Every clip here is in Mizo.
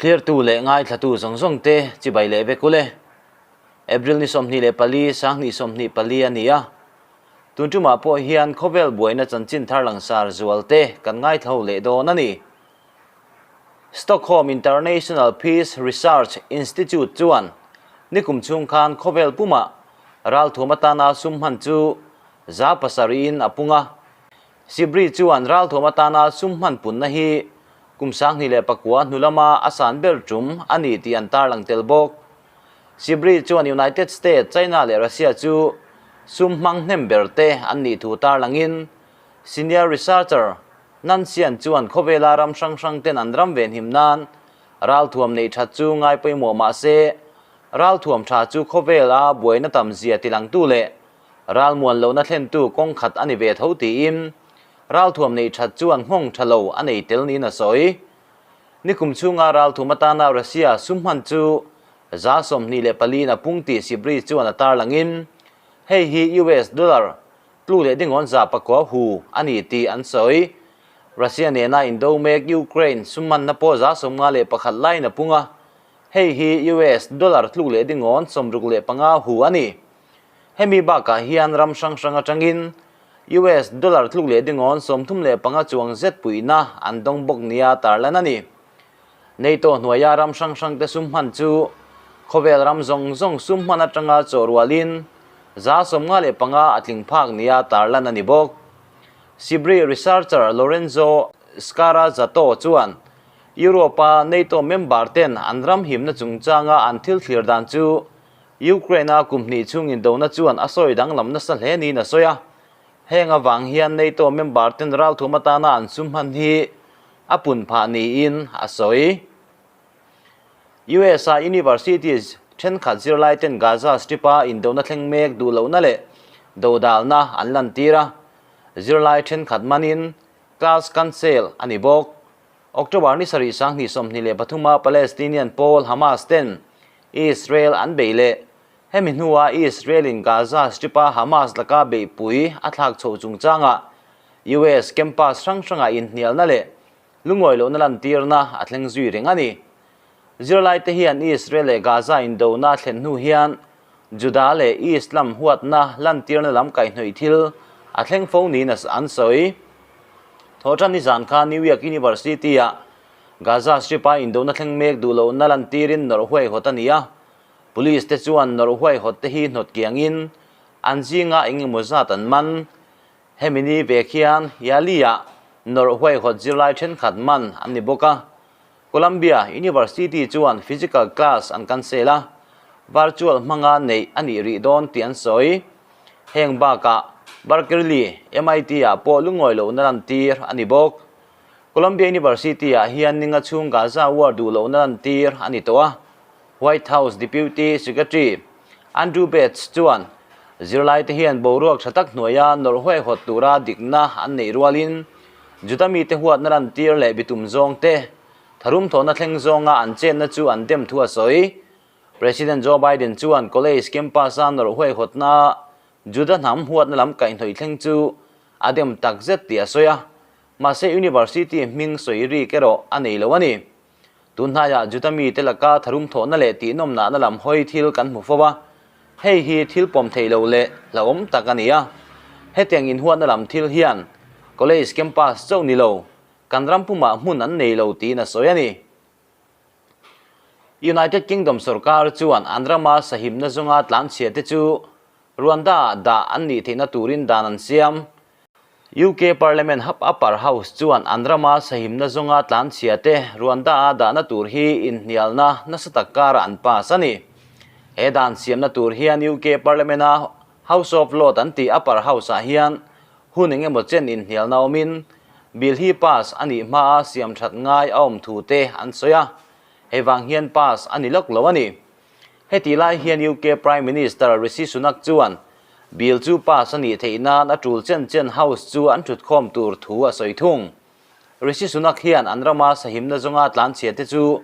Thlirtu leh ngaithlatu zawng zawng te chibai leh vek ule. April ni 24, 2024 a ni a. Tun tumah pawh hian khawvel buaina chanchin thar langsar zual te kan ngaithlo leh dawn a ni. Stockholm International Peace Research Institute chuan nikum chhung khan khawvel pumah ralthuam atana sum hman chu 7% in a pung a. Sibri chuan ralthuam atana sum hman punna hi kum 2009 hnu lama a san ber tum a ni tih an tarlang tel bawk. Sibri chuan United States, China leh Russia chu sum hmang hnem ber te an nih thu tarlangin senior researcher Nansian chuan khawvela ram hrang hrang ten an ram venhim nan ralthuam neih that chu ngai pawimawh mah se ralthuam tha chu khawvela buaina tam zia tilangtu leh ralmuan lohna thlentu kawng khat a ni ve tho tiin ralthuam neih that chuan nghawng tha lo a nei tel niin a sawi. Nikum chhunga ralthum atana Russia sum hman chu 24% in a pung tih Sibri chuan a tarlangin hei hi US dollar tlu leh dingawn 9% hu a ni tih an sawi. Russia nena indo mek Ukraine sum hmanna pawh 51% laiin a pung a, hei hi US dollar tluk leh dingawn 65 hu a ni. Hemi bakah hian ram hrang hrang atangin US dollar tluk leh dingawn 35 chuang zet puihna an dawng bawk nia tarlan a ni. NATO hnuaia ram hrang hrang te sum hman chu khawvel ram zawng zawng sum hman atanga chaw rualin 55% a tling phak nia tarlan a ni bawk. Sibri researcher Lorenzo Scarazzato chuan Europe-a NATO member ten an ram himna chungchanga an thil thlir dan chu Ukraine-a kum hnih chhung indona chuan a sawi danglam nasa hle niin a sawi a. Heng avang hian NATO member ten ralthum atana an sum hman hi a pun phah niin a sawi. US-a universities thenkhat zirlai ten Gaza Strip-a indona thleng mek duh lohna leh dodalna an lantir a, zirlai thenkhat manin class cancel a ni bawk. October ni 7 2023-a Palestinian pawl Hamas ten Israel an bei leh hemi hnua Israel in Gaza Strip-a Hamas laka beihpui a thlak chhoh chungchangah US campus hrang hrangah inhnialna leh lungawi lohna lantirna a thleng zui reng a ni. Zirlai te hian Israel leh Gaza indona a thlen hnu hian Juda leh Islam huatna lantirna lam kaihhnawih thil a thleng fo niin an sawi. Thawhtan ni zan kha New York University-ah Gaza Strip-a indona thleng mek duh lohna lantirin nawrh huaihawt a ni a. Police te chuan nawrh huaihawt te hi hnawt kiangin an zinga eng emaw zat an man. Hemi ni vek hian Yale-ah nawrh huaihawt zirlai thenkhat man an ni bawk a. Columbia University chuan physical class an cancel a, virtual hmanga neih a nih rih dawn tih an sawi. Heng bakah Berkeley, MIT-ah pawh lungawi lohna lantir a ni bawk. Columbia University-ah hian ninga chhung Gaza war duh lohna lantir a ni tawh a. White House Deputy Secretary Andrew Bates chuan zirlaite hian boruak tha tak hnuaia nawrh huaihawt tura dikna an neih rualin Juda mite huatna lantir leh bitum zawng te tharum thawhna thleng zawnga an chenna chu an dem thu a sawi. President Joe Biden chuan college campus-a nawrh huaihawtna Juda hnam huatna lam kaihhnawih thleng chu a dem tak zet tih a sawi a, mahse university hming sawi rik erawh a nei lo a ni. Tun hnaiah Juda mite laka tharum thawhna leh tihnawmnahna lam hawi thil kan hmu fo a, hei hi thil pawm theih lo leh hlauhawm tak a ni a. Hetiang inhuatna lam thil hian college campus chauh ni lo, kan ram pumah hmun an nei lo tiin a sawi a ni. United Kingdom sorkar chuan an rama sahimna zawnga tlanchhia te chu Rwanda-ah dah an nih theihna turin dan an siam. UK Parliament Upper House chuan an rama sahimna zawnga tlanchhia te Rwanda-a dahna tur hi inhnialna nasa tak karah an pass a ni. He dan siamna tur hian UK Parliament-a House of Lords an tih Upper House-ah hian hun eng emaw chen inhnialna awmin bill hi pass a nih hmaa siam that ngai a awm thu te an sawi a, hei vang hian pass a ni lawk lo a ni. Heti lai hian UK Prime Minister Rishi Sunak chuan bill chu pass a nih theih nan a tul chen chen House chu an thutkhawm tur thu a sawi thung. Rishi Sunak hian an rama sahimna zawnga tlanchhia te chu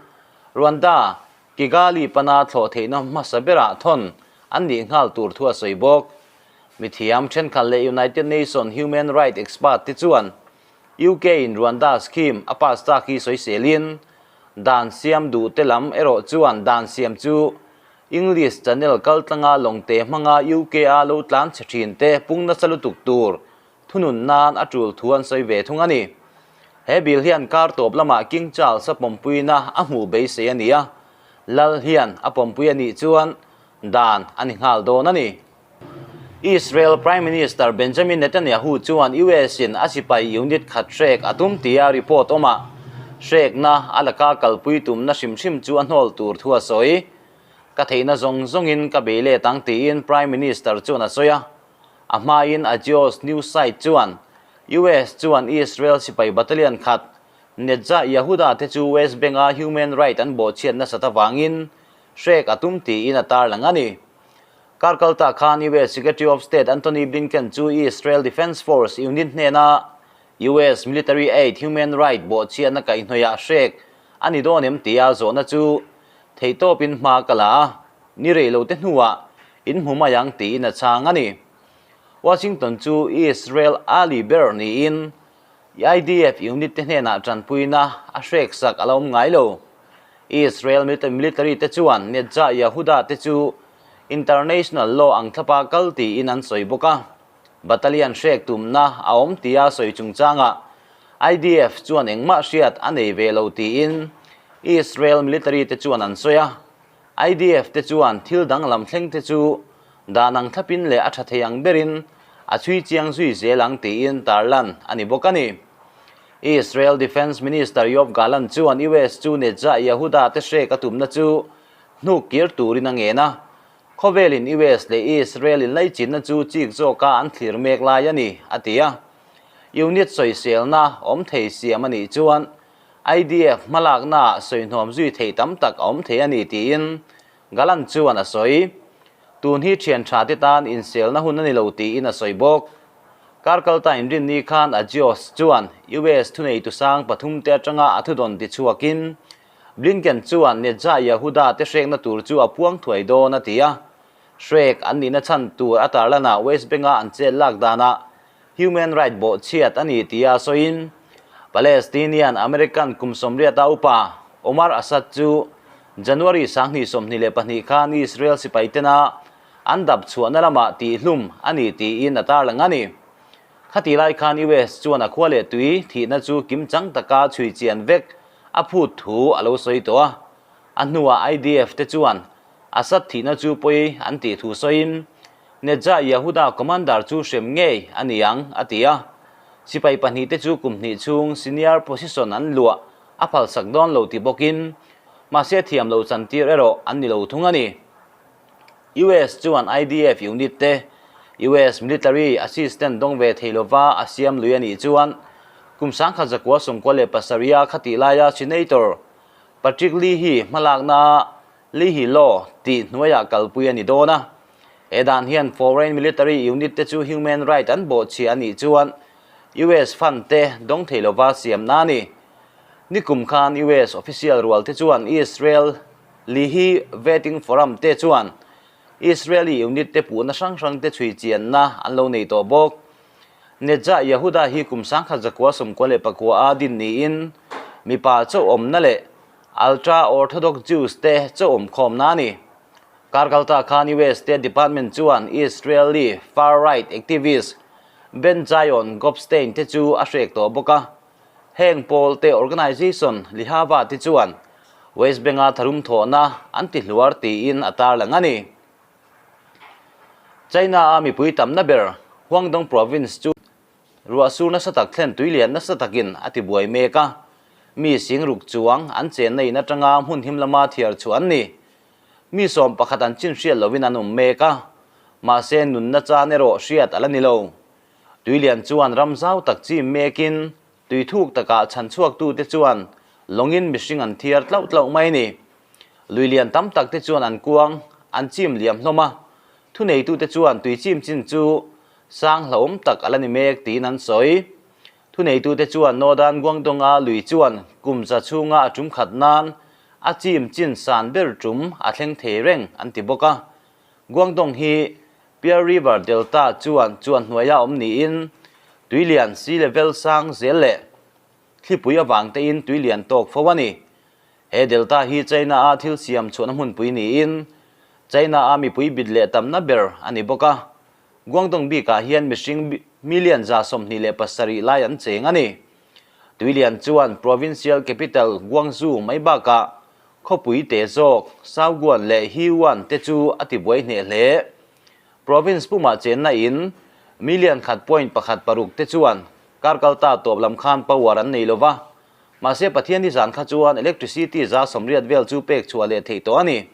Rwanda, Kigali pana thlawh theihna hmasa berah thawn an nih nghal tur thu a sawi bawk. Mithiam thenkhat leh United Nations human rights expert te chuan UK in Rwanda scheme a pass tak hi sawi selin. Dan siam duhte lam erawh chuan dan siam chu English Channel kaltlanga lawngte hmanga UK-a lo tlan chhe thinte pung nasa lutuk tur thunun nan a tul thu an sawi ve thung a ni. He bill hian kar tawp lamah King Charles-a pawmpuina a hmuh beisei a ni a, Lal hian a pawmpui a nih chuan dan a ni nghal dawn a ni. Israel Prime Minister Benjamin Netanyahu chuan US-in a sipai unit khat hrek a tum tia report awmah hrekna a laka kalpui tumna hrim hrim chu a hnawl tur thu a sawi. Ka theihna zawng zawngin ka bei let ang tiin Prime Minister chuan a sawi a. A hmain Axios news site chuan US chuan Israel sipai battalion khat Netzah Yehuda te chu West Bank-a human right an bawhchhiat nasat avangin hrek a tum tiin a tarlang a ni. Kar kalta khan US Secretary of State Antony Blinken chu Israel Defense Force unit hnena US military aid human right bawhchhiatna kaihhnawihah hrek a ni dawn em tia zawhna chu theihtawpin hma ka la a, ni rei lo te hnuah in hmu mai ang tiin a chhang a ni. Washington chu Israel ally ber niin IDF unit te hnenah tanpuina a hrek sak a la awm ngai lo. Israel military te chuan Netzah Yehuda te chu International law ang thlapa kal tiin an sawi bawk a. Battalion hrek tumna a awm tia sawi chungchangah IDF chuan engmah hriat a nei ve lo tiin Israel military te chuan an sawi a. IDF te chuan thil danglam thleng te chu dan ang thlapin leh a tha thei ang berin a chhui chiang zui zel ang tiin tarlan a ni bawk a ni. Israel Defence Minister Yoav Gallant chuan US chu Netzah Yehuda te hrek a tumna chu hnuk kir turin a ngen a, khawvelin US leh Israel inlaichinna chu chik zawka an thlir mek lai a ni, a ti a. Unit sawiselna awm thei siam a nih chuan IDF hmalaknaah sawihnawm zui thei tam tak a awm thei a ni tiin Gallant chuan a sawi. Tun hi thian tha te tan inselna hun a ni lo tiin a sawi bawk. Kar kalta inrinni khan Agios chuan US thuneitu sang pathumte atanga a thudawn tichhuakin Blinken chuan Netzah Yehuda te hrekna tur chu a puang thuai dawn a ti a. Hrek an nihna chhan tur a tarlanah West Bank-a an chet lak danah human right bawhchhiat a ni tia sawiin Palestinian American kum sawmriata upa Omar Assad chu January 2022 khan Israel sipai tena an dap chhuahna lamah tihhlum a ni tiin a tarlang a ni. Khati lai khan US chuan a khua leh tui thihna chu kimchang taka chhui chian vek a phut thu a lo sawi tawh a. A hnuah IDF te chuan Assad thihna chu pawi an tih thu sawiin Netzah Yehuda commander chu hrem ngei a ni ang, a ti a. Sipai pahnihte chu kum hnih chhung senior position an luah a phalsak dawn lo ti bawkin, mahse thiam lo chantir erawh an ni lo thung a ni. US chuan IDF unit te US military assistant dawng ve thei lova a siam lui a nih chuan kum 1997 khatih laia Senator Patrick Leahy hmalakna Leahy Law tih hnuaiah kalpui a ni dawn a. He dan hian foreign military unit te chu human right an bawhchhiah a nih chuan US fund te dawng thei lova siamna a ni. Nikum khan US official rual te chuan Israel Leahy Vetting Forum te chuan Israeli unit te puhna hrang hrang te chhui chianna an lo nei tawh bawk. Netzah Yehuda hi kum 1994 a din niin mipa chauh awmna leh Ultra-Orthodox Jews te chauh awm khawmna a ni. Kar kalta khan US State Department chuan Israeli far-right activist Ben Zion Gopstein te chu a hrek tawh bawk a. Heng pawl te organisation Lehava te chuan West Bank-a tharum thawhna an ti hluar tiin a tarlang a ni. China-a mipui tamna ber Guangdong province chu ruah sur nasa tak thlen tui lian nasa takin a ti buai mek a, mi singruk chuang an chenna in atanga hmun him lama thiar chhuah an ni. Mi 11 an chin hriat lovin an awm mek a, mahse nunna chan erawh hriat a la ni lo. Tui lian chuan ram zau tak chim mekin tui thuk takah chhan chhuaktute chuan lawngin mihring an thiar tlauh tlauh mai a ni. Lui lian tam tak te chuan an kuang an chim liam hlawm a, thuneitute chuan tui chim chin chu sang hlauhawm tak a la ni mek tiin an sawi. Thuneitute chuan Northern Guangdong-a lui chuan kum za chhunga a tum khat nan a chim chin san ber tum a thleng thei reng an ti bawk a. Guangdong hi Pearl River Delta chuan chuan hnuaia awm niin tui lian sea level sang zel leh thlipui avang tein tui lian tawk fo a ni. He Delta hi China-a thil siam chhuahna hmunpui niin China-a mipui bit leh tamna ber a ni bawk a. Guangdong bikah hian mihring million 27 lai an cheng a ni. Tuilian chuan provincial capital Guangzhou mai bakah khawpui te zawk Shaoguan leh Heyuan te chu a tibuai hneh hle. Province pumah chenna in million khat point pakhat paruk te chuan kar kalta tawp lam khan power an nei lova, mahse Pathian hi zan kha chuan electricity 80% vel chu pek chhuah leh theih tawh a ni.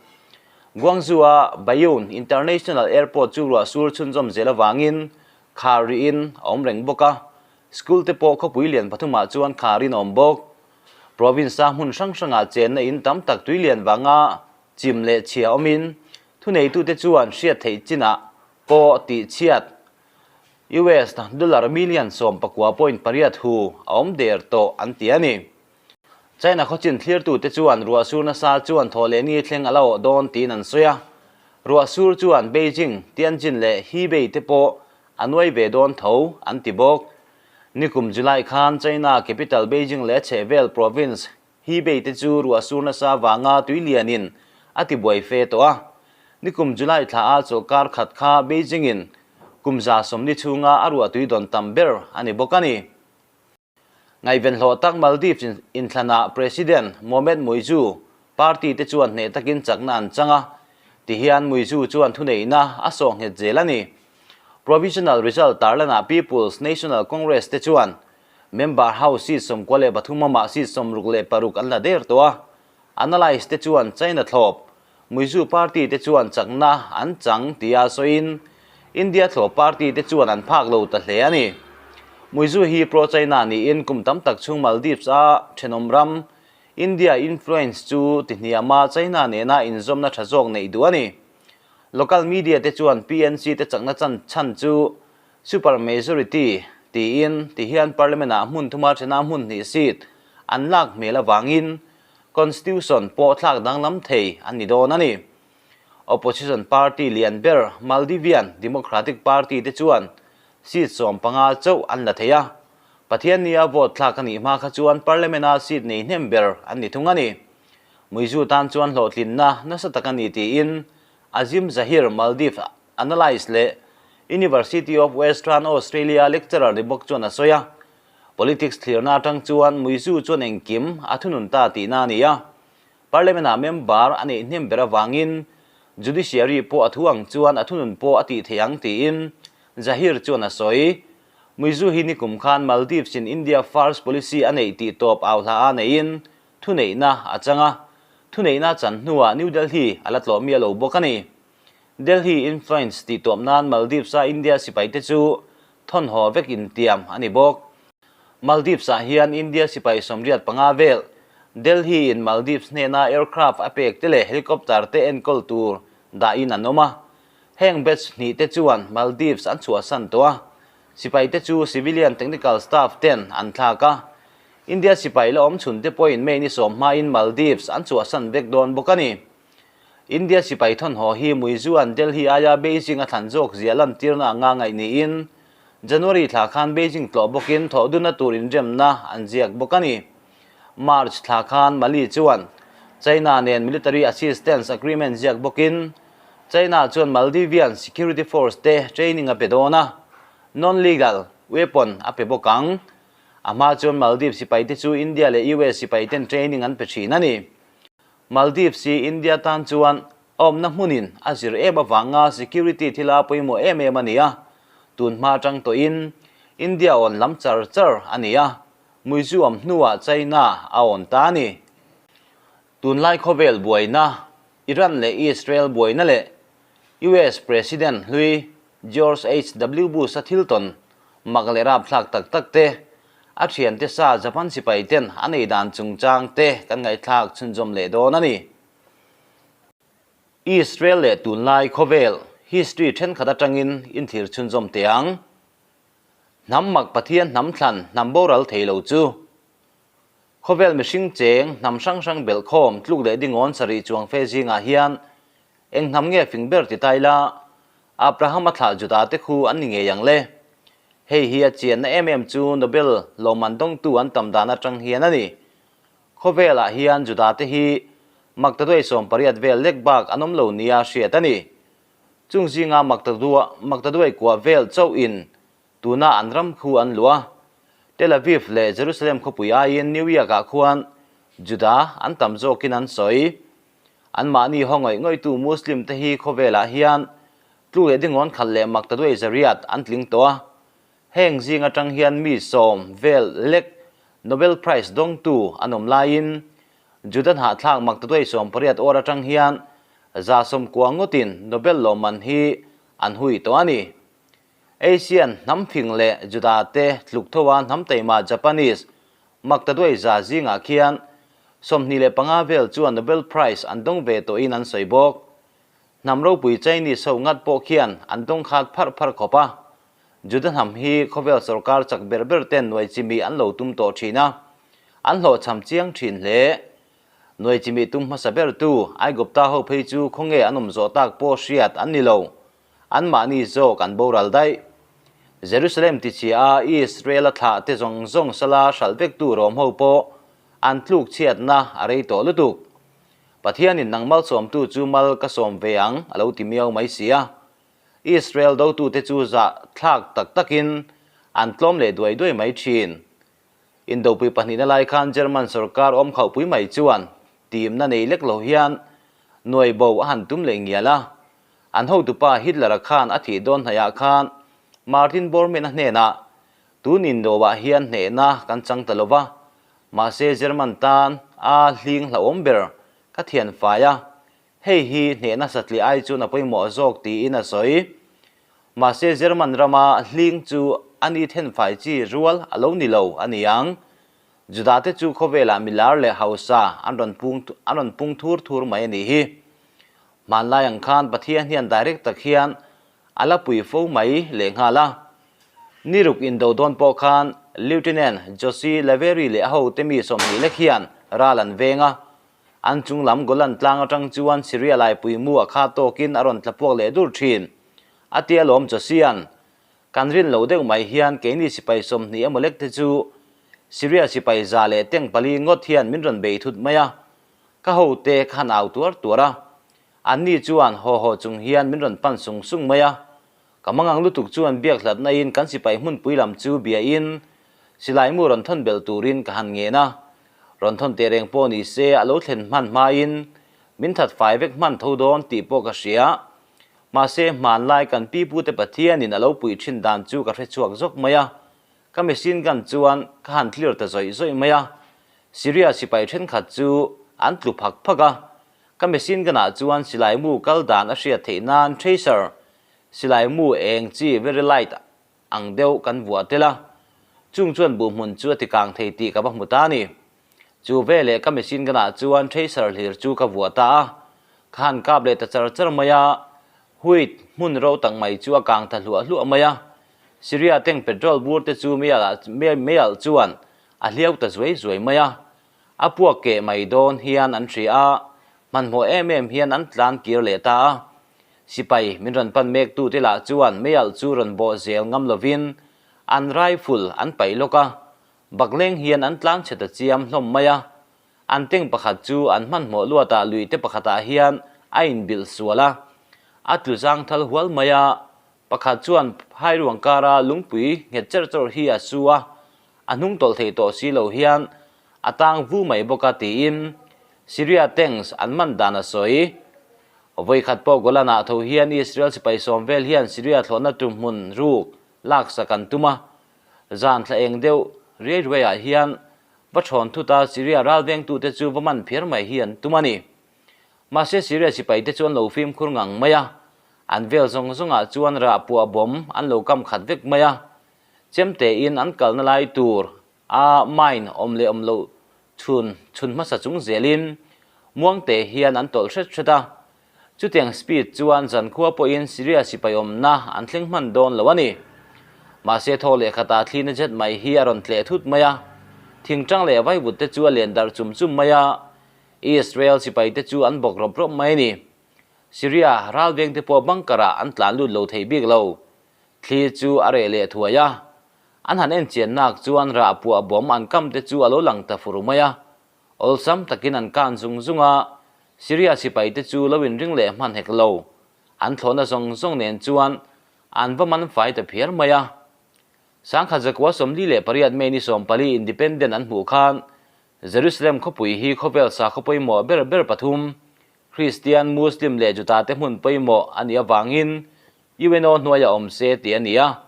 Guangzhou-a Baiyun International Airport chu ruah sur chhunzawm zel avangin khar rihin a awm reng bawk a, school te pawh khawpui lian pathumah chuan khar in a awm bawk. Province-a hmun hrang hrangah chenna in tam tak tui lian vanga chim leh chhia awmin thuneitute chuan hriat theih chinah pawh tihchhiat US dollar million sawmpakua point pariat hu a awm der tawh an ti a ni. China khawchin thlirtute chuan ruah sur nasa chuan thaw leh ni thleng a la awh dawn tiin an sawi a. Ruah sur chuan Beijing, Tianjin leh Hebei te pawh a nuai ve dawn tho an ti bawk. Nikum July khan China capital Beijing leh a chhehvel province Hebei te chu ruah sur nasa vanga tui lianin a ti buai fe tawh a. Nikum July thla a chawlhkar khat kha Beijing in kum 70 chhunga a ruah tui dawn tam ber a ni bawk a ni. Ngaihven hlawh tak Maldives inthlanah President Mohamed Muizzu party te chuan hneh takin chakna an chang a, tihian Muizzu chuan thuneihna a sawh nghet zel a ni. Provisional result tarlanah People's National Congress te chuan member house seat 93 amah seat 66 an la der tawh a, Analyst te chuan China thlawp Muizzu party te chuan chakna an chang tia sawiin India thlawp party te chuan an phak lo ta hle a ni. Muizzu hi pro-China niin kum tam tak chhung Maldives a thenawm ram India influence chu tihniama China nena inzawmna tha zawk neih duh a ni. Local media te chuan PNC te chakna chan chhan chu super majority tiin tihian parliament ah hmun thuma thena hmun hnih seat an lak hmel avangin Constitution pawh thlak danglam thei an ni dawn a ni. Opposition party lian ber Maldivian Democratic Party te chuan seat 15 chauh an la thei a. Pathiannia vote thlak a nih hma kha chuan Parliament-a seat nei hnem ber an ni thung a ni. Muizzu tan chuan hlawhtlinna nasa tak a ni tiin Azim Zahir Maldives analyst leh University of Western Australia lecturer ni bawk chuan a sawi a. Politics thlirna atang chuan Muizzu chuan engkim a thunun ta tihna a ni a. Parliament-ah member a neih hnem ber avangin Judiciary pawh a thu ang chuan a thunun pawh a tih theih ang tiin Zahir chuan a sawi. Muizzu hi nikum khan Maldives-in India First Policy a neih tih tawp au hla a neihin thuneihna a chang a. Thuneihna chan hnuah New Delhi a la tlawh miah lo bawk a ni. Delhi influence tih tawp nan Maldives-a India sipaite chu thawnhaw vek intiam a ni bawk. Maldives-ah hian India sipai 85 vel Delhi-in Maldives hnena aircraft a pek te leh helicopter te enkawl tur dahin an awm a. Heng batch hnih te chuan Maldives an chhuahsan tawh a, sipaite chu civilian technical staff ten an thlak a. India sipai la awm chhun te pawhin May ni 10 hmain Maldives an chhuahsan vek dawn bawk a ni. India sipai thawnhaw hi Muizzuan Delhi aia Beijing a thlan zawk zia lantirna anga ngaih niin January thla khan Beijing tlawh bawkin thawhdunna tur inremna an ziak bawk a ni. March thla khan Mali chuan China nen military assistance agreement ziak bawkin China chuan Maldivian security force te training a pe dawn a, non-legal weapon a pe bawk ang. A hma chuan Maldives sipaite chu India leh US sipaiten training an pe thin a ni. Maldives hi India tan chuan a awmna hmunin a zir em avanga security thila pawimawh em em a ni a, tun hma atang tawhin India awn lam char char a ni a, Muizzu awm hnuah China a awn ta a ni. Tunlai khawvel buaina, Iran leh Israel buaina leh US President hlui George HW Bush-a thil tawn mak leh rapthlak tak tak te, a thiante sa Japan sipai ten an ei dan chungchang te kan ngaihthlak chhunzawm leh dawn a ni. Israel leh tunlai khawvel history thenkhat atangin inthlir chhunzawm teh ang. Hnam mak Pathian hnam thlan hnam boral thei lo chu. Khawvel mihring cheng hnam hrang hrang belhkhawm tluk leh dingawn sarih chuang fe zingah hian Eng hnam nge fing ber ti ta ila, Abraham a thlah Juda te khu an ni ngei ang le. Hei hi a chianna em em chu Nobel lawmman dawngtu an tam dan atang hian a ni. Khawvelah hian Juda-te hi maktaduai 80 vel lek bak an awm lo nia hriat a ni. Chung zinga maktaduai kua vel chauhin tuna an ram khu an luah a. Tel Aviv leh Jerusalem khawpui aiin New York-ah khuan Juda an tam zawkin an sawi. Anmahni haw ngawih ngawihtu Muslim te hi khawvelah hian tluk leh dingawn khat leh maktaduai zariat an tling tawh a. Heng zing atang hian mi sawm vel lek Nobel Prize dawngtu an awm laiin Juda hnahthlak maktaduai 80 awr atang hian 190 ngawtin Nobel lawmman hi an hui tawh a ni. Asian hnam fing leh Juda te tluk thoa hnam taima Japanese maktaduai 100 zingah khian 25 vel chuan Nobel Prize an dawng ve tawhin an sawi bawk. Hnam ropui Chinese ho ngat pawh khian an dawng khat pharh pharh khawp a. Juda hnam hi khawvel sorkar chak ber ber ten nuai chimi an lo tum tawh thin a, an hlawhchham chiang thin hle. Nuai chimi tum hmasa bertu Aigupta ho phei chu khawnge an awm zawh tak pawh hriat an ni lo. Anmahni zawk an boral daih. Jerusalem tichhia a Israel-a thlah te zawng zawng sala hralh vektu Rom ho pawh an tluk chhiatna a rei tawh lutuk. Pathianin nang malsawmtu chu mal ka sawm ve ang a lo ti miau mai si a. Israel dotute chu zah thlak tak takin an tlawm leh duai duai mai thin. Indopui pahnihna lai khan German sorkar awm khauhpui mai chuan timna nei lek lo hian nuai bo a han tum leh ngial a. An hotupa Hitler-a khan a thih dawn hnaihah khan Martin Bormann-a hnenah, Tun Indo-ah hian hnehna kan chang ta lo va, mahse German tan a hling hlauhawm ber ka thian fai a, hei hi hnehna satliah ai chuan a pawimawh zawk tiin a sawi. Mahse German rama hling chu a ni thenfai chi rual a lo ni lo a ni ang. Juda-te chu khawvelah milar leh hausa an rawn pung an rawn pung thur thur mai a nih hi. Hmanlai ang khan Pathian hian direct tak hian a la pui fo mai lehnghal a. Ni ruk indo dawn pawh khan Lieutenant Josie Lavery leh a hote mi 20 lek hian ral an veng a. An chung lam Golan tlang atang chuan Syria laipui mu a kha tawkin a rawn tla puak leh dur thin. A tia lawm Josie-a'n Kan rin lo deuh mai hian keini sipai 20 emaw lek te chu Syria sipai 100 leh teng pali ngawt hian min rawn bei thut mai a. Ka hote ka han au tuar tuar a. Anni chuan haw haw chung hian min rawn pan sung sung mai a. Ka mangang lutuk chuan biak hlatna in kan sipai hmunpui lam chu bia in silai mu rawn thawn belh turin ka han ngen a. Rawn thawn teh reng pawh ni se a lo thlen hman hmain min that fai vek hman tho dawn tih pawh ka hria. Mahse hmanlai kan pipute Pathianin a lo puih thin dan chu ka hre chhuak zawk mai a. Ka machine gun chuan ka han clear ta zawih zawih mai a. Syria sipai thenkhat chu an tlu phak phak a. Ka machine gun ah chuan silai mu kal dan a hriat theih nan tracer silai mu eng chi very light ang deuh kan vuah tel a. Chung chuan buhhmun chu a ti kang thei tih ka va hmu ta a ni. Chu veleh ka machine gun ah chuan tracer hlir chu ka vuah ta a. Ka han kap leh ta char char mai a. Wheat hmun ro tak mai chu a kang ta hluah hluah mai a. Syria tank petrol bur te chu meialh chuan a hliau ta zuai zuai mai a. A puak keh mai dawn hian an hria a, hmanhmawh em em hian an tlan kir leh ta a. Sipai min rawn pan mek tute lah chuan meialh chu rawn bawh zel ngam lovin an rifle an paih lawk a, bakleng hian an tlan chhe ta chiam hlawm mai a. An tank pakhat chu an hmanhmawh luatah luite pakhatah hian a inbilh sual a, a tlu zang thal hual mai a. Pakhat chuan phairuang kara lungpui nghet cher chawrh hi a su a, a hnung tawlh thei tawh si lo hian a tang vu mai bawk a tiin Syria tanks an man dan a sawi. Vawikhat pawh Golan-ah tho hian Israel sipai sawm vel hian Syria thlawhna tum hmun ruk laksak an tum a, zan thla eng deuh riai riaiah hian va thawn thut a Syria ralvengtute chu va man phiar mai hi an tum a ni. Mahse Syria sipaite chu an lo fimkhur ngang mai a, an vel zawng zawngah chuan rah puah bawm an lo kam khat vek mai a, chemtein an kalna lai tur a mine awm leh awm loh chhun chhun hmasa chung zelin muangte hian an tawlh hret hret a. Chutiang speed chuan zankhua pawhin Syria sipai awmna an thleng hman dawn lo a ni. Mahse thaw leh khatah thlina jet mai hi a rawn tleh thut mai a, thingtang leh vaivut te chu a len darh chum chum mai a, Israel sipaite chu an bawk rawp rawp mai a ni. Syria ralvengte pawh bunker ah an tlan lut lo thei bik lo. Thli chu a reh leh thuai a. An han en chian nak chuan rah puah bawm an kam te chu a lo lang ta fur mai a. Awlsam takin an kan zung zung a, Syria sipaite chu lo inring leh hman hek lo. An thlawhna zawng zawng nen chuan an va man fai ta phiar mai a. Sangkhat zakua 48 May ni 14 Independent an hmuh khan Jerusalem khawpui hi khawvel sakhaw pawimawh ber ber pathum, Kristian, Muslim leh Juda te hmun pawimawh a nih avangin UNO hnuaiah awm se tih a ni a.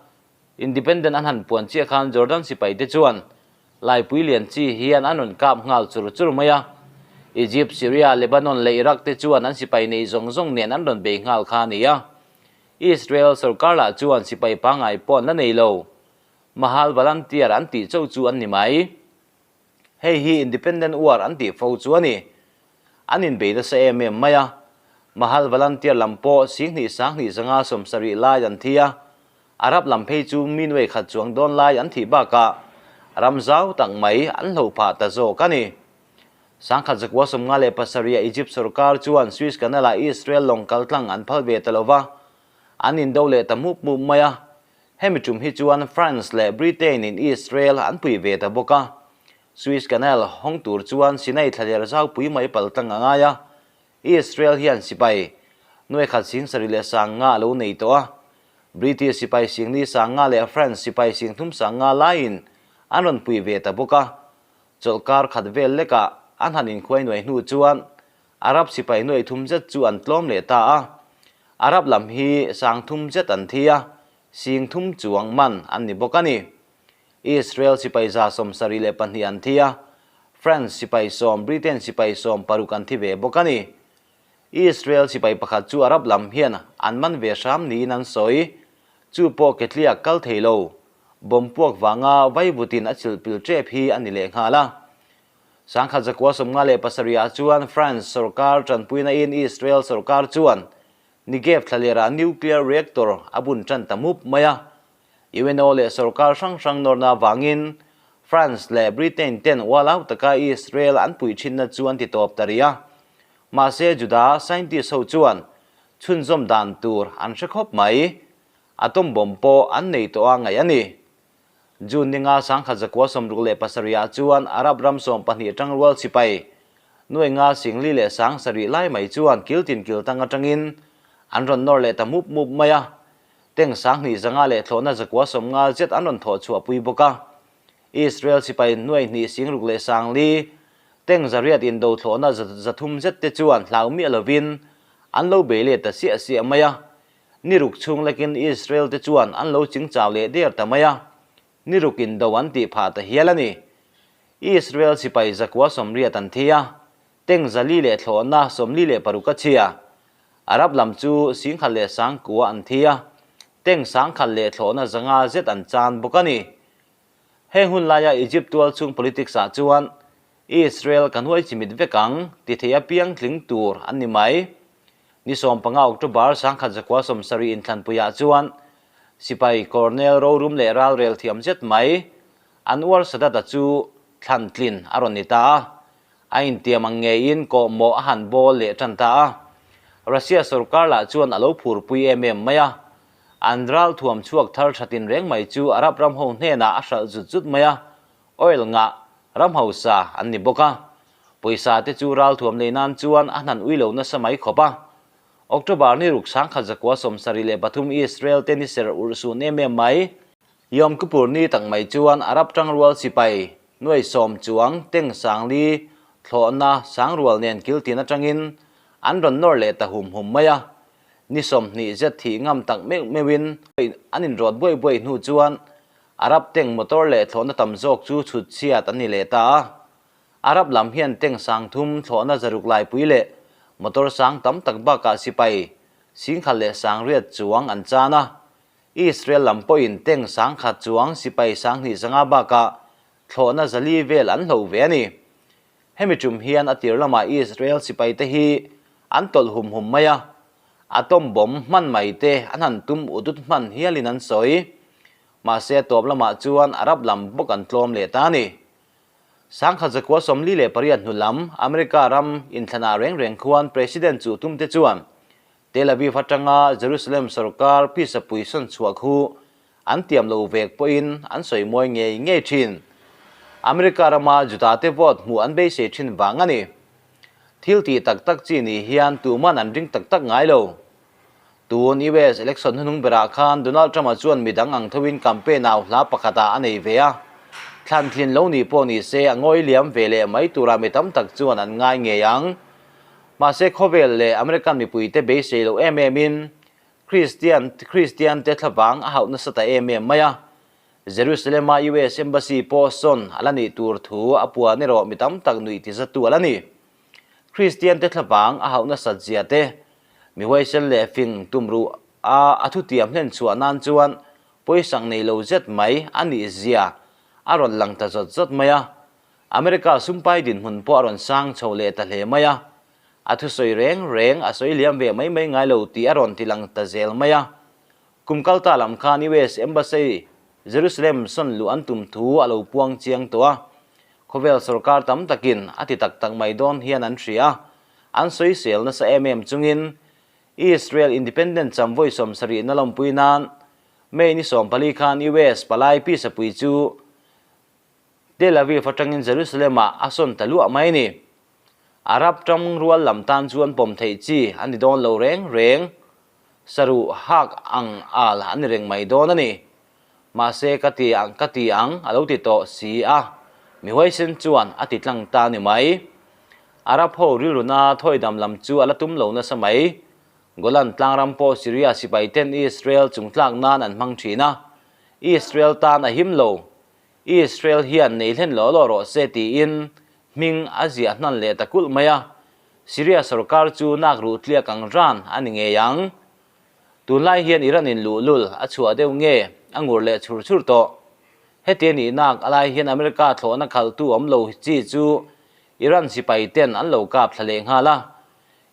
Independent an han puan chiah khan Jordan sipai te chuan Laipui lian chi hian an rawn kap nghal chur chur mai a. Egypt, Syria, Lebanon leh Iraq te chuan an sipai nei zawng zawng nen an rawn bei nghal kha a ni a. Israel sorkar lah chuan sipai pangngai pawh an la nei lo. Mahal volunteer an tih chauh chu an ni mai. Hei hi Independent War an tih fo chu a ni. An inbei nasa em em mai a. Mahal volunteer lam pawh 2000 2005 70 lai an thi a. Arab lam phei chu mi nuai khat chuang dawn lai an thih bakah ram zau tak mai an hloh phah ta zawk a ni. 1957 a Egypt sorkar chuan Suez Canal-ah Israel lawng kal tlang an phal ve ta lo va, an indo leh ta mup mup mai a. Hemi tum hi chuan France leh Britain-in Israel an pui ve ta bawk a. Suez Canal hawng tur chuan Sinai thlaler zaupui mai pal tlang a ngai a. Israel hian sipai nuai khat 75,000 a lo nei tawh a. British sipai 4,500 leh France sipai 35,000 laiin an rawn pui ve ta bawk a. Chawlhkar khat vel lekah an han inkhuai nuai hnu chuan Arab sipai nuai thum zet chu an tlawm leh ta a. Arab lam hi 3000 zet an thi a, 3000 chuang man an ni bawk a ni. Israel sipai 72 an thi a, France sipai 10, Britain sipai 16 an thi ve bawk a ni. Israel sipai pakhat chu Arab lam hian an man ve hram niin an sawi. Chu pawh ketliak kal thei lo. Bomb puak vanga vaivutin a chilh pil tep hi a ni leh nghal a. 1957 ah chuan France sorkar tanpuina in Israel sorkar chuan Negev thlalerah nuclear reactor a bun tan ta mup mai a. UNO leh sorkar hrang hrang nawrna avangin France leh Britain ten ualau taka Israel an puih thinna chu an ti tawp ta rih a. Mahse Juda scientist ho chuan chhunzawm dan tur an hre khawp mai. Atom bomb pawh an nei tawh a ngaih a ni. June ninga 1967 ah chuan Arab ram 12 tangrual sipai nuai nga 4,000 leh 7,000 lai mai chuan kiltin kiltang atangin an rawn nawr leh ta mup mup mai a. Tank 2500 leh thlawhna 150 zet an rawn thawh chhuah pui bawk a. Israel sipai nuai hnih 6,000 leh 4,000 tank 800 indo thlawhna 300 zet te chuan hlau miah lovin an lo bei leh ta siah siah mai a. Ni ruk chhung lekin Israel te chuan an lo ching chau leh der ta mai a, ni ruk indo an tih phah ta hial a ni. Israel sipai 180 an thi a, tank 400 leh thlawhna 46 a chhia. Arab lam chu 1,000 leh 9,000 an thi a, tank 1,000 leh thlawhna 500 zet an chan bawk a ni. Heng hun laia Egypt tual chhung politics ah chuan Israel kan huai chimit vek ang ti thei apiang tling tur an ni mai. Ni 15 October 1970 inthlanpuiah chuan sipai Colonel rorum leh ralrel thiam zet mai Anwar Sadat-a chu thlan tlin a rawn ni ta a. A intiam ang ngeiin kawhmawh a han bawl leh tan ta a. Russia sorkar lah chuan a lo phurpui em em mai a. An ral thuam chhuak thar tha tin reng mai chu Arab ram ho hnenah a hralh zut zut mai a. Oil ngah ram hausa an ni bawk a. Pawisa te chu ral thuam lei nan chuan a hnan ui lo nasa mai khawp a. October ni ruk 1973 Israel te ni ser urh sun em em mai. Yom Kippur ni tak mai chuan Arab tangrual sipai nuai 10 chuang tank 4,000 thlawhna sangrual nen kiltin atangin an rawn nawr leh ta hum hum mai a. Ni 20 zet thih ngam tak meuh meuhin an inrawt buai buai hnu chuan Arab tank motor leh thlawhna tam zawk chu chhut chhiat an ni leh ta a. Arab lam hian tank 3,000 thlawhna 600 laipui leh motor sang tam tak bakah sipai 1,000 leh 800 chuang an chan a. Israel lam pawhin tank 1,000 chuang sipai 2,500 bakah thlawhna 400 vel an hloh ve a ni. Hemi tum hian a tir lamah Israel sipai te hi an tawlh hum hum mai a, atom bomb hman mai te an han tum ut ut hman hialin an sawi. Mahse a tawp lamah chuan Arab lam bawk an tlawm leh ta a ni. 1948 hnu lam America ram inthlanah reng reng khuan President chu tum te chuan Tel Aviv atanga Jerusalem sorkar pisa pui sawn chhuah khu an tiam lo vek pawhin an sawi mawi ngei ngei thin. America rama Juda-te vote hmuh an beisei thin vang a ni. Thil tih tak tak chi ni hian tuman an ring tak tak ngai lo. Tun US election hnuhnung berah khan Donald Trump-a chuan midang ang thoin campaign au hla pakhatah a nei ve a. Thlan thlin lo nih pawh ni se a ngawi liam ve leh mai turah mi tam tak chuan an ngai ngei ang. Mahse khawvel leh American mipuite beisei loh em emin Kristian Kristiante thlavang a hauh nasa ta em em mai a. Jerusalem-a US Embassy pawh sawn a la nih tur thu a puan erawh mi tam tak nuih tizatu a la ni. Kristiante thlavang a hauh nasat zia te, mi huaisen leh fing tumruh a a thutiam hlen chhuah nan chuan pawisang nei lo zet mai a nih zia a rawn lang ta zawt zawt mai a. America sumpai dinhmun pawh a rawn sang chho leh ta hle mai a. A thusawi reng reng a sawi liam ve mai mai ngai lo tih a rawn ti lang ta zel mai a. Kum kalta lam khan US Embassy Jerusalem sawn luh an tum thu a lo puang chiang tawh a. Khawvel sorkar tam takin a ti tak tak mai dawn hian an hria a, an sawisel nasa em em chungin Israel Independent cham vawi 70 na lawmpui nan May ni 14 khan US palai pisapui chu Tel Aviv atangin Jerusalem-ah a sawn ta luah mai a ni. Arab ṭang rual lam tan chuan pawm theih chi a ni dawn lo reng reng. Saruh hak ang al a ni reng mai dawn a ni. Mahse ka ti ang ka ti ang a lo ti tawh si a, mi huaisen chuan a ti tlang ta a ni mai. Arab ho rilruna thawidam lam chu a la tum lo nasa mai. Golan tlangram pawh Syria sipai ten Israel chungtlak nan an hmang thin a, Israel tan a him lo. Israel hian nei hlen law law rawh se tiin hming a ziah hnan leh ta kulh mai a, Syria sorkar chu nak ruh tliak ang ran a ni ngei ang. Tunlai hian Iran in luhlul a chhuah deuh nge a ngur leh chhur chhur tawh. Heti a nih nak alai hian America thlawhna khalhtu awm lo chi chu Iran sipai ten an lo kap thla leh nghal a.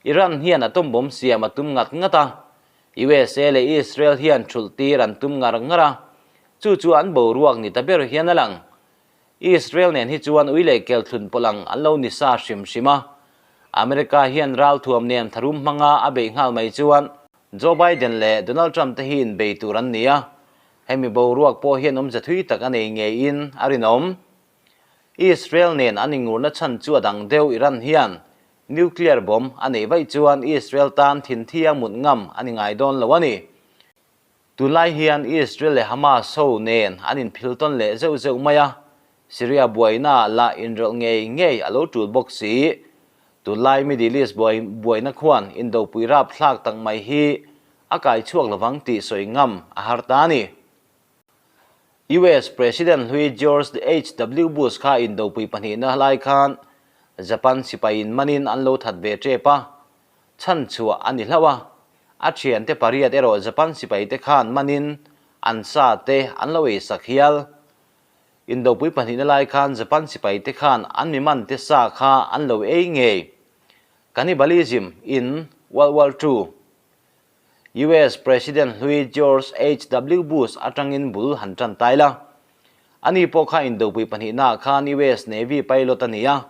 Iran hian atom bomb siam a tum ngat ngat a, USA leh Israel hian thulh tir an tum ngar ngar a, chu chu an boruak ni ta ber hian a lang. Israel nen hi chuan ui leh kel thlun pawlh ang an lo ni sa hrim hrim a. America hian ralthuam nen tharum hmanga a beih nghal mai chuan Joe Biden leh Donald Trump te hi inbei tur an ni a, hemi boruak pawh hian awmze thui tak a nei ngeiin a rinawm. Israel nen an ingurna chhan chu a dang deuh Iran hian Nuclear bomb a neih vaih chuan Israel tan thinthia mut ngam a ni ngai dawn lo a ni. Tunlai hian Israel leh Hamas ho nen an inphil tawn leh zeuh zeuh mai a, Syria buaina lah inrawlh ngei ngei a lo tul bawk si. Tunlai Middle East buaina khuan indopui rapthlak tak mai hi a kai chhuak lovang tih sawi ngam a har ta a ni. US President hlui George HW Bush kha indopui pahnihna lai khan Japan sipaiin manin an lo that ve tep a, chhan chhuah a ni hlauh a. A thiante pariat erawh Japan sipaite khan manin an sa te an lo eisak hial. Indopui pahnihna lai khan Japan sipaite khan an mi mante sa kha an lo ei ngei. Cannibalism in World War ii. US President hlui George HW Bush atangin bul han tan tai la. Ani pawh kha indopui pahnihnaah khan US Navy pilot a ni a,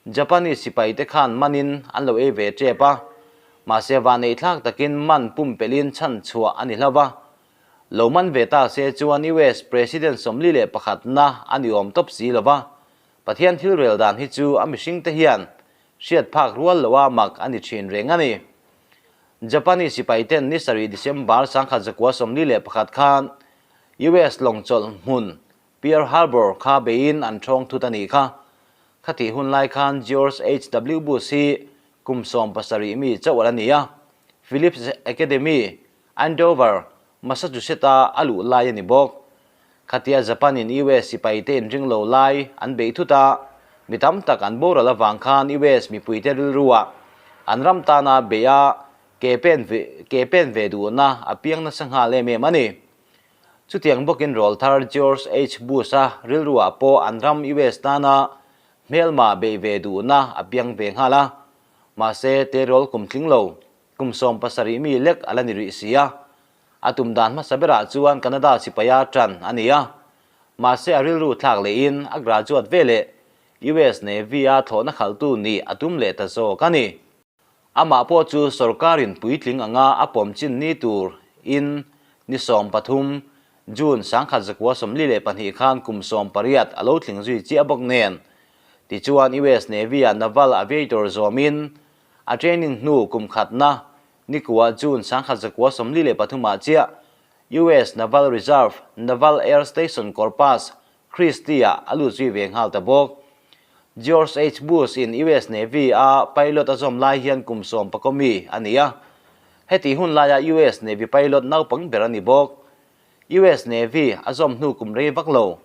Japanese sipaite khan manin an lo ei ve tep a, mahse vanneihthlak takin man pumpelhin chhan chhuah a ni hlauh va. Lo man ve ta se chuan US President 41na a ni awm tawp si lo va, Pathian thil rel dan hi chu a mihringte hian hriat phak rual loha mak a ni thin reng a ni. Japanese sipaiten ni 7 December 1941 khan US lawng chawlh hmun Pearl Harbor kha beiin an thawng thut a nih kha. Khatih hun lai khan George HW Bush hi kum 70 mi chauh a la ni a, Phillips Academy, Andover, Massachusetts-a a luh lai a ni bawk. Khatia Japan-in US sipaite inring lo lai an beih thut a, mi tam tak an boral avang khan US mipuite rilruah an ram tana beih a ke pen ke pen ve duhna a piang nasa nghal em em a ni. Chutiang bawkin rawlthar George H. Bush-a rilruah pawh an ram US tana hmelma beih ve duhna a piang ve nghal a, mahse terawl kum tling lo kum 70 mi lek a la ni rih si a. A tum dan hmasa berah chuan Canada sipaia ṭan a ni a, mahse a rilru thlak lehin a graduate veleh US Navy-a thlawhna khalhtu nih a tum leh ta zawk a ni. Amah pawh chu sorkarin puitling anga a pawm chin ni tur in ni 13, June 1942 khan kum 18 a lo tling zui chiah bawk nen. Tichuan US Navy-ah Naval Aviator zawmin a training hnu kum khatna nikua June 1943 ah chiah US Naval Reserve Naval Air Station Corpus Christi-ah a lut zui ve nghal ta bawk. George H. Bush in US Navy a pilot a zawm lai hian kum sawm pakaw mi a ni a. Heti hun laia US Navy pilot naupang ber a ni bawk. US Navy a zawm hnu kum rei vak lo.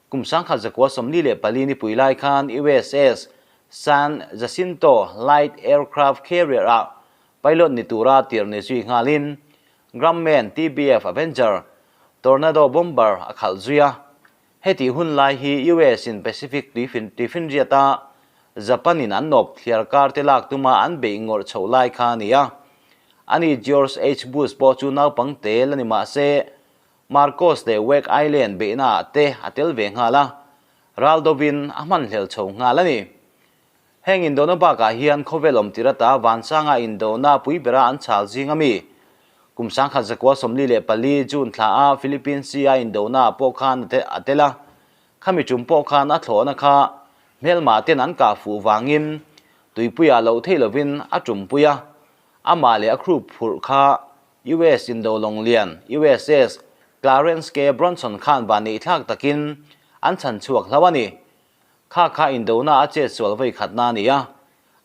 Kum 1944 nipui lai khan USS San Jacinto Light Aircraft Carrier ah pilot ni tura tir ni zui nghalin Grumman TBF Avenger Tornado bomber a khalh zui a. Heti hun lai hi US in Pacific tuifinriat a Japan in an nawp thliar kar te lak tuma an beih ngawrh chhoh lai kha a ni a. Ani George H. Bush pawh chu naupang tel a ni mah se Marcos leh Wake Island beihna ah te a tel ve nghal a, ral dovin a hmanhlel chho nghal a ni. Heng indona bakah hian khawvel awm tir ata Vansanga indona pui bera an chhal zing a mi. Kum 1944 June thla a Philippines Sea a indona ah pawh khan a tel a. Khami tum pawh khan a thlawhna kha hmelmah ten an kah fuh vangin tuipuiah loh theih lovin a tumpui a. Amah leh a crew phurh kha US indo lawng lian USS Clarence K. Bronson khan vanneihthlak takin an chhan chhuak hlauh a ni. Kha kha indona a chet sual vawi khatna a ni a,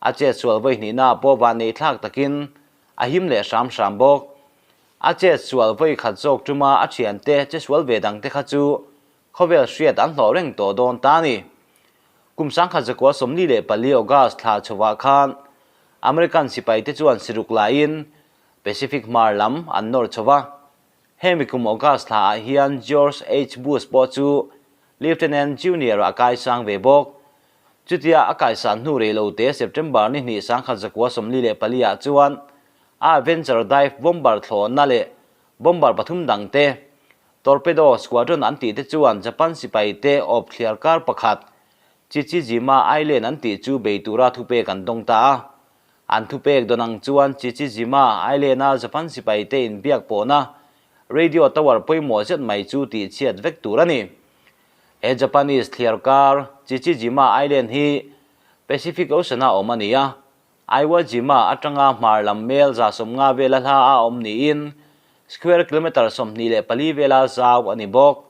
a chet sual vawi hnihna pawh vanneihthlak takin a him leh hram hram bawk. A chet sual vawi khat zawk tuma a thiante che sual ve dangte kha chu khawvel hriat an hlawh reng tawh dawn ta a ni. Kum 1944 August thla chhovah khan American sipaite chuan siruk laiin Pacific hmar lam an nawr chho va. Hemi kum August thla ah hian George H. Bush pawh chu Lieutenant Junior a kaisang ve bawk. Chutia a kaisan hnu rei lo te September ni hnih 1944 ah chuan a Avenger dive bomber thlawhna leh bomber pathum dang te Torpedo Squadron an tih te chuan Japan sipai te awp thliar kar pakhat Chichijima Island an tih chu bei tura thupek an dawng ta a. An thupek dawn ang chuan Chichijima Island-a Japan sipaite inbiak pawhna radio tower pawimawh zet mai chu tihchhiat vek tur a ni. He Japanese thliar kar Chichijima Island hi Pacific Ocean-a awm a ni a, Iwo Jima atanga hmar lam mel 150 vela hla a awm niin square kilometre 24 vela zau a ni bawk.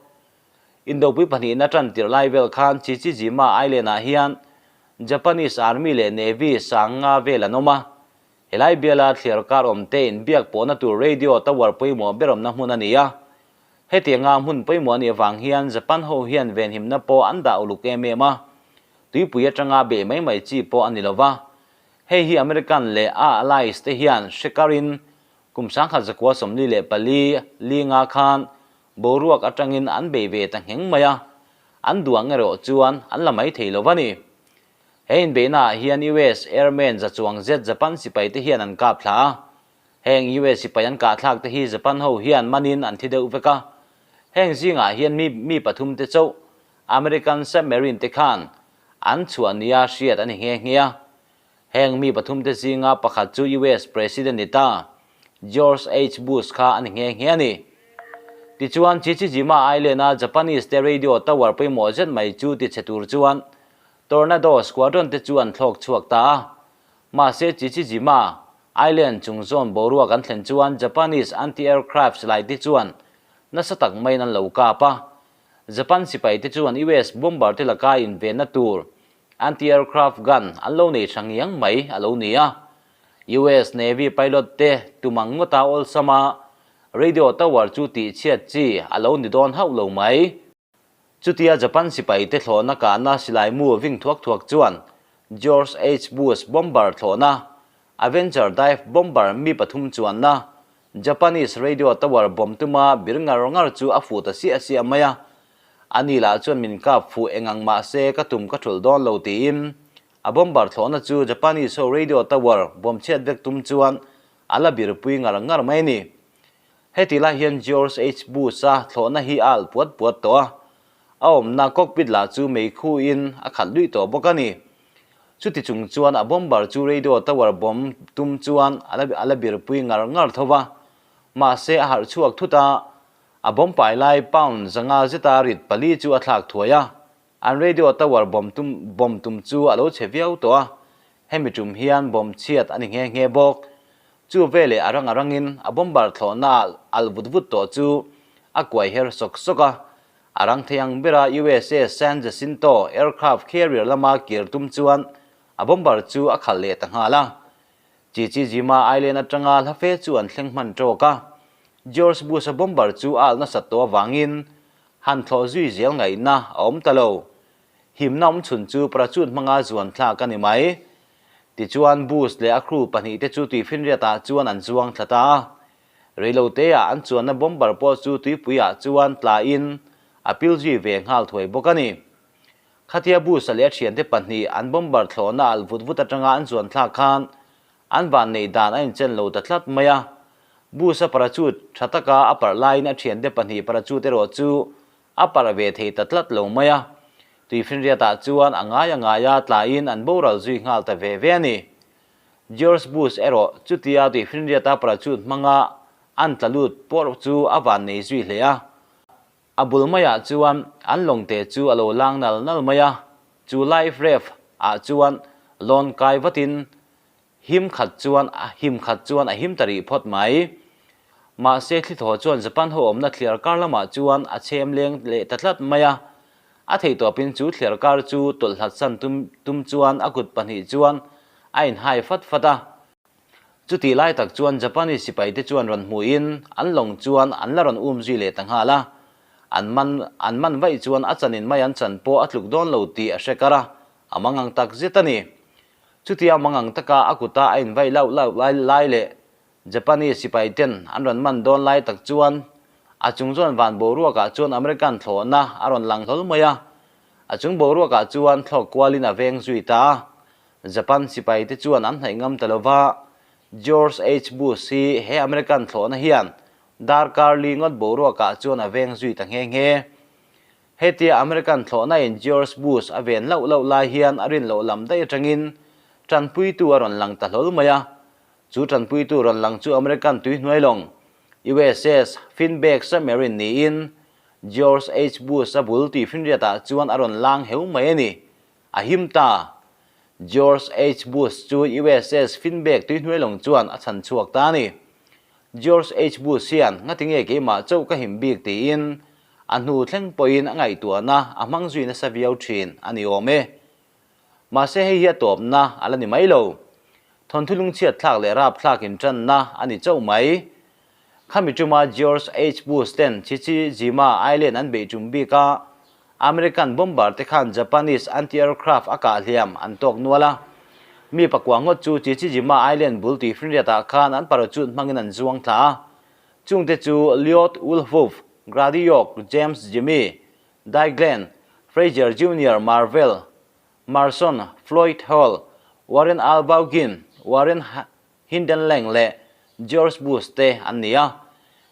Indopui pahnihna tan tirh lai vel khan Chichijima Island-ah hian Japanese Army leh Navy sang nga vel an awm a. Helai biala thliar kar awm te inbiak pawhna tur radio tower pawimawh ber awmna hmun a ni a. Hetianga hmun pawimawh a nih avang hian Japan ho hian venhimna pawh an dah uluk em em a. Tuipui atanga beh mai mai chi pawh a ni lo va. Hei hi American leh a allies te hian hre karin kum 1944 linga khan Boruak atangin an bei ve ta ngheng mai a, an duang erawh chuan an la mai thei lo va ni. He inbeihnaah hian US Airmen za chuang zet Japan sipaite hian an kap thla a. Heng US sipai an kah thlak te hi Japan ho hian manin an thi deuh vek a. Heng zingah hian mi mi pathum te chauh American submarine te khan an chhuah nia hriat a ni nghe nghe a. Heng mi pathum te zinga pakhat chu US President ni ta, George H. Bush kha a ni nghe nghe a ni. Tichuan, Chichijima Island-a Japanese te radio tower pawimawh zet mai chu ti chhe tur chuan Tornado Squadron te chu an thlawk chhuak ta a. Mahse, Chichijima Island chung zawn boruak an thlen chuan Japanese anti-aircraft silai te chuan nasa tak maiin an lo kap a. Japan sipai te chuan US bomber te laka invenna tur Anti-aircraft gun an lo nei tha ngiang mai a lo ni a. US Navy pilot te tumang ngawta awlsam a radio tower chu tihchhiat chi a lo ni dawn hauh lo mai. Chutia Japan sipai te thlawhna kahna silai mu ving thuak thuak chuan George H. Bush bomber thlawhna, Avenger dive bomber mi pathum chuanna, Japanese radio tower bomb tuma bir ngar ngar chu a fuh ta siah siah mai a. Ani lah chuan min kap fuh eng ang mah se ka tum ka thulh dawn lo tiin a bomber thlawhna chu Japanese ho radio tower bomb chhiat vek tum chuan a la birpui ngar ngar mai a ni. Heti lai hian George H. Bush-a thlawhna hi a alh puat puat tawh a, a awmna cockpit lah chu meikhu in a khat luih tawh bawk a ni. Chuti chung chuan a bomber chu radio tower bomb tum chuan a la birpui ngar ngar tho va, mahse a harh chhuak thut a. A bomb pai lai pound 500 zeta rit pali chu a thlak thuai a, an radio tower bomb tum bomb tum chu a lo chhe viau tawh a, hemi tum hian bomb chhiat a ni nghe nghe bawk. Chu veleh a rang a rangin a bomber thlawhna ah alh vut vut tawh chu a kuai her sawk sawk a, a rang thei ang bera USA San Jacinto aircraft carrier lama kir tum chuan a bomber chu a khalh leh ta nghal a. Chichijima Island atanga hla fe chu an thleng hman tawk a, George Bush-a bomber chu a alh nasat tawh avangin han thlawh zui zel ngaihna a awm ta lo. Himna awm chhun chu parachute hmanga zuan thlak a ni mai. Tichuan Bush leh a crew pahnihte chu tuifinriatah chuan an zuang thla ta a. Reiloteah an chuanna bomber pawh chu tuipuiah chuan tlain a pil zui ve nghal thuai bawk a ni. Khatia Bush-a leh a thiante pahnih an bomber thlawhna alh vut vut atanga an zuan thlak khan an van neih dan a inchen lo ta tlat mai a. Bush-a parachute tha taka a parh laiin a thiante pahnih parachute erawh chu a parh ve thei ta tlat lo mai a. Tuifinriatah chuan a ngai a ngai a tlaiin an boral zui nghal ta ve ve a ni. George Bush erawh chutia tuifinriata parachute hmanga an tla lut pawh chu a van nei zui hle a. A bul maiah chuan an lawngte chu a lo lang nal nal mai a, chu life raft ah chuan lawn kai vatin him khat chuan him khat chuan a him ta rih phawt mai. Mahse thlithaw chuan Japan ho awmna thliar kar lamah chuan a chhem leng leh ta tlat mai a, a theihtawpin chu thliar kar chu tawlh hlat san tum tum chuan a kut pahnih chuan a inhai fat fat a. Chutih lai tak chuan Japanese sipaite chuan rawn hmuhin an lawng chuan an la rawn um zui leh ta nghal a, an man an man vaih chuan a chanin mai an chan pawh a tluk dawn lo tih a hre kar a, a mangang tak zet a ni. Chutia mangang taka a kuta a invaih lauh lauh lai lai leh Japanese sipaiten an rawn man dawn lai tak chuan a chung chuan van boruakah chuan American thlawhna a rawn lang hlawl mai a, a chung boruakah chuan thlawk kualin a veng zui ta a. Japan sipaite chuan an hnaih ngam ta lova, George H. Bush hi he American thlawhna hian darkar li ngawt boruakah chuan a veng zui ta nghe nghe. Hetia American thlawhnain George Bush a ven lauh lauh lai hian a rin loh lam daih atangin tanpuitu a rawn lang ta hlawl mai a. Chu tanpuitu rawn lang chu American tuihnuai lawng USS Finback submarine niin George H. Bush a bul tuifinriatah chuan a rawn lang heu mai a ni. A him ta. George H. Bush chu USS Finback tuihnuai lawng chuan a chhan chhuak ta a ni. George H. Bush hian ngatinge keimah chauh ka him bik tiin a hnu thleng pawhin a ngaihtuahna a hmang zui nasa viau thin a ni awm e. Mahse hei hi a tawpna a la ni mai lo. Thawnthu lungchhiat thlak leh rap thlak intanna a ni chauh mai. Khami tuma George H. Bush ten Chichijima Island an beih tum bik a, American bomber te khan Japanese anti-aircraft a kah hliam an tawk nual a. Mi pakua ngawt chu Chichijima Island bul tuifinriatah khan an parachute hmangin an zuang thla a. Chungte chu Lloyd Woolhoff, Grady York, James Jimmy, Dai Glenn, Frazier Junior Marvel, Marson, Floyd Hall, Warren Al Baughn, Warren Hindenlang leh George Bush te an ni a.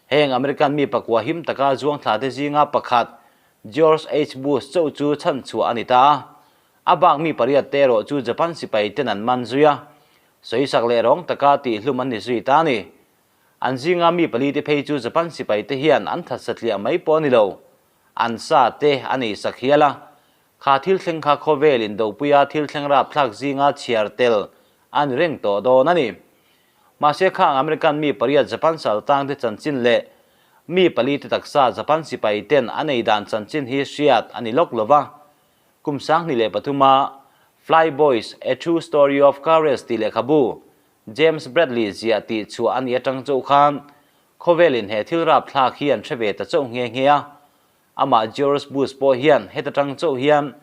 Heng American mi pakua him taka zuang thla te zinga pakhat George H. Bush chauh chu chhan chhuah a ni ta a. A bak mi pariat te erawh chu Japan sipai ten an man zui a, sawisak leh rawng taka tihhlum an ni zui ta a ni. An zinga mi pali te phei chu Japan sipai te hian an that satliah mai pawh a ni lo, an sa te a nei sak hial a. Kha thil thleng kha khawvel indopuia thil thleng rapthlak zinga chhiar tel a ni reng tawh dawn a ni. Mahse khang American mi pariat Japan saltang te chanchin leh mi pali te taksa Japan sipai ten a nei dan chanchin hi hriat a ni lawk lova. Kum 2003 a Fly Boys, A True Story of Courage tih lehkhabu James Bradley ziah tih chhuah a nih atang chauh khan khawvelin he thil rapthlak hi an hre ve ta chauh nghe nghe a. Amah George Bush pawh hian heta tang chauh hian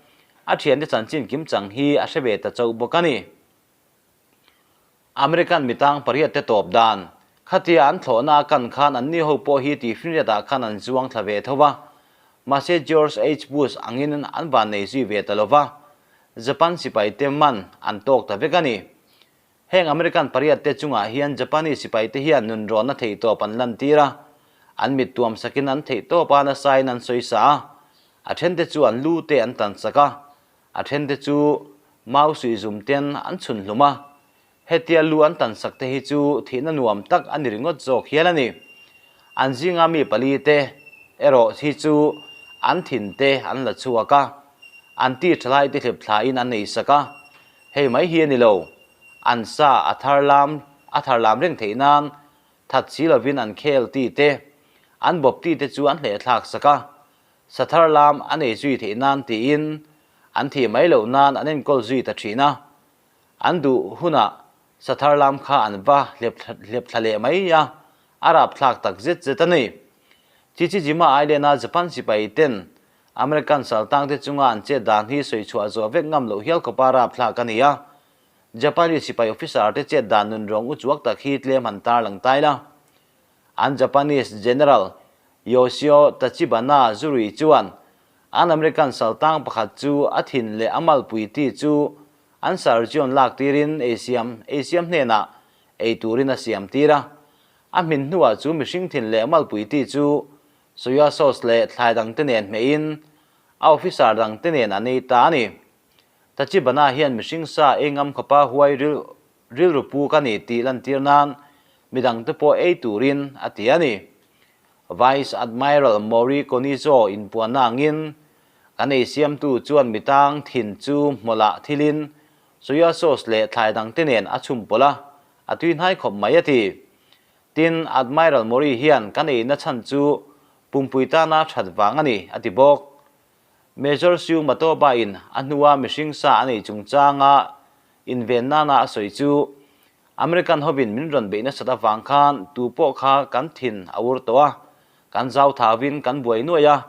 a thiante chanchin kim chang hi a hre ve ta chauh bawk a ni. American mitang pariat te tawp dan khatia an thlawhna a kan khan anni ho pawh hi tihfinriatah khan an zuang thla ve tho va. Mahse George H. Bush angin an van nei zui ve ta lo va, Japan sipai te man an tawk ta vek a ni. Heng American pariat te chungah hian Japanese sipai te hian nunrawnna theihtawp an lantir a, an mit tuam sakin an theihtawp a nasain an sawi sa a, a then te chu an lu te an tan sak a, a then te chu mau suihzum ten an chhun hlum a, hetia lu an tan sak te hi chu thihna nuam tak a ni ringawt zawk hial a ni. An zinga mi pali te. erawh hi chu an thin te an la chhuak a, an ti thalai te hlep thlain an eisak a, hei mai hi a ni lo, an sa a thar lam a thar lam reng theih nan that si lovin an khel ti te, an bawp ti te chu an hleh thlak sak a, sa thar lam an ei zui theih nan tiin an thih mai loh nan an enkawl zui ta thin a, an duh hunah sa thar lam kha an va hlep hlep thla leh mai a, a rapthlak tak zet zet a ni. Chichijima Island-a Japan sipai ten American saltang te chunga an chet dan hi sawi chhuah zawh vek ngam loh hial khawpa rapthlak a ni a. Japanese sipai officer te chet dan nun rawng uchuak tak hi tlem han tar lang tai la. An Japanese General Yoshio Tachibana Zurui chuan an American saltang pakhat chu a thin leh a malpui ti chu an surgeon lak tirin ei siam ei siam hnenah ei turin a siam tir a. A hmin hnuah chu mihring thin leh malpui ti chu soya sauce leh thlai dangte nen hmehin a officer dangte nen an ei ta a ni. Tachibana hian mihring sa ei ngam khawpa huai rilru pu ka ni tih lantir nan midangte pawh ei turin a ti a ni. Vice Admiral Mori Konizo inpuanna angin kan ei siamtu chuan mitang thin chu hmawlh thilin soya sauce leh thlai dangte nen a chhum pawlh a, a tui hnai khawp mai a ti. Tin, Admiral Mori hian kan eina chhan chu pumpui tana that vang a ni a ti bawk. Major Siu Matoba in a hnua mihring sa a nei chungchanga inven nana a sawi chu American hovin min rawn beih nasat avang khan tu pawh kha kan thin a ur tawh a, kan zau thauvin kan buai nuaih a,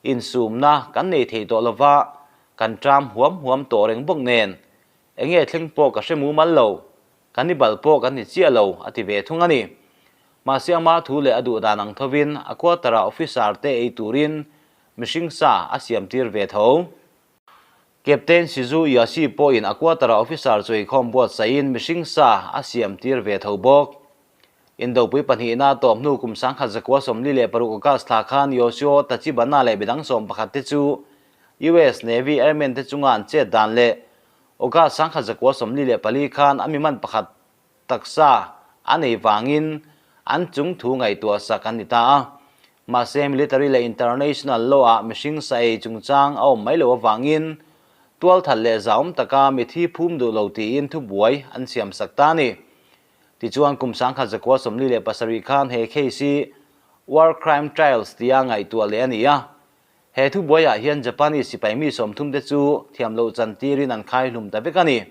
insumna kan nei thei tawh lova kan ṭam huam huam tawh reng bawk nen enge thleng pawh ka hre mumal lo. Cannibal pawh kan ni chiah lo, a ti ve thung a ni. Mahse ama thu leh a duh dan ang thovin a quarter-ah officer te ei turin mihring sa a siam tir ve tho. Captain Shizu Yashi pawhin a quarter-ah officer chu eikhawm buatsaihin mihring sa a siam tir ve tho bawk. Indopui pahnihna tawp hnu kum 1946 August thla khan Yoshio Tachibana leh midang 11 te chu US Navy Airmen te chunga an chet dan leh August 1944 khan a miman pakhat taksa a nei vangin an chung thu ngaihtuah sak an ni ta a. Mahse military leh international law ah mihring sa ei chungchang a awm mai loh avangin tualthat leh zahawm taka mithi phum duh lo tiin thubuai an siam sak ta a ni. Tichuan kum 1947 khan he case hi War Crime Trials tia ngaihtuah leh a ni a. He thubuaiah hian Japanese sipai mi 30 te chu thiam loh chan tirin an khai hlum ta vek a ni.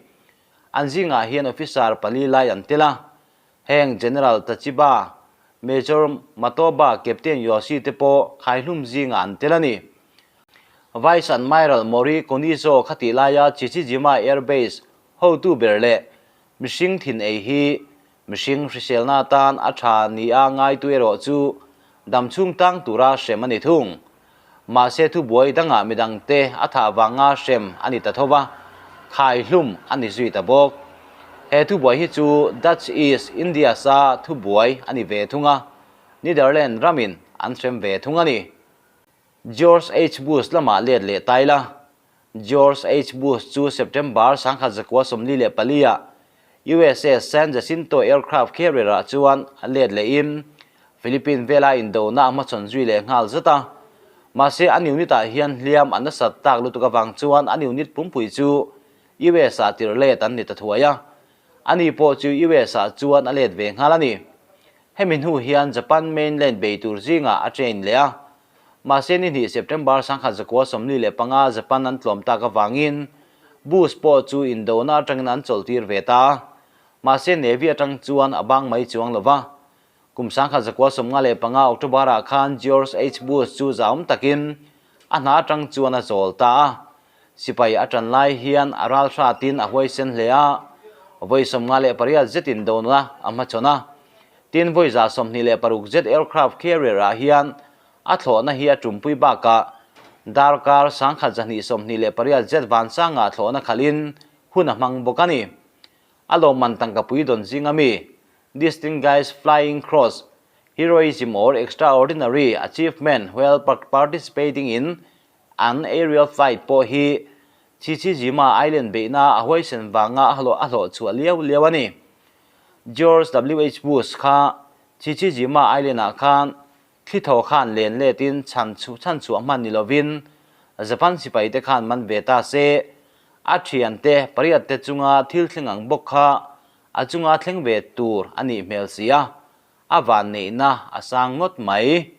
An zingah hian officer pali lai an tel a. Heng General Tachiba, Major Matoba, Captain Yoshi te pawh khai hlum zingah an tel a ni. Vice Admiral Mori Konizo khatih laia Chichijima Air Base hotu ber leh mihring thin ei hi Mihring hriselna atan a tha nia ngaitu erawh chu damchhung tang tura hrem a ni thung. Mahse thubuai dangah midangte a thah vanga hrem a ni ta tho va, khai hlum a ni zui ta bawk. He thubuai hi chu Dutch East Indies-a thubuai a ni ve thung a, Netherlands ramin an hrem ve thung a ni. George H. Bush lamah let leh ta ila. George H. Bush chu September 1944 ah USA San Jacinto aircraft carrier ah chuan a let lehin Philippine vela indona a hmachhawn zui leh nghal zat a. Mahse an unit ah hian hliam a nasat tak lutuk avang chuan an unit pumpui chu US ah tirh let an ni ta thuai a. Ani pawh chu US ah chuan a let ve nghal a ni. Hemi hnu hian Japan mainland bei tur zingah a train leh a. Mahse ni hnih September 1945 Japan an tlawm tak avangin Bush pawh chu indona atangin an chawlhtir ve ta a. Mahse Navy atang chuan a bang mai chuang lo va. Kum 1955 October ah khan George H. Bush chu zahawm takin a hna atang chuan a chawl ta a. Sipai a tan lai hian a ral hratin a huaisen hle a, vawi 58 zet indona a hmachhawn a. Tin, vawi 26 zet aircraft carrier ah hian a thlawhna hi a tumpui bakah darkar 1228 zet vansangah thlawhna khalhin hun a hmang bawk a ni. A lawmman tangkapui dawn zinga mi, Distinguished Flying Cross, Heroism or Extraordinary Achievement while participating in an aerial flight pawh hi Chichijima Island beihna a huaisen vanga a hlawh chhuah liau liau a ni. George WH Bush kha Chichijima Island-ah khan. Thli thaw khan len letin chhan chhan chhuah hman ni lovin Japan sipaite khan man ve ta se, a thiante pariatte chunga thil thleng ang bawk kha a chunga thleng ve tur a nih hmel si a, a vanneihna a sang ngawt mai.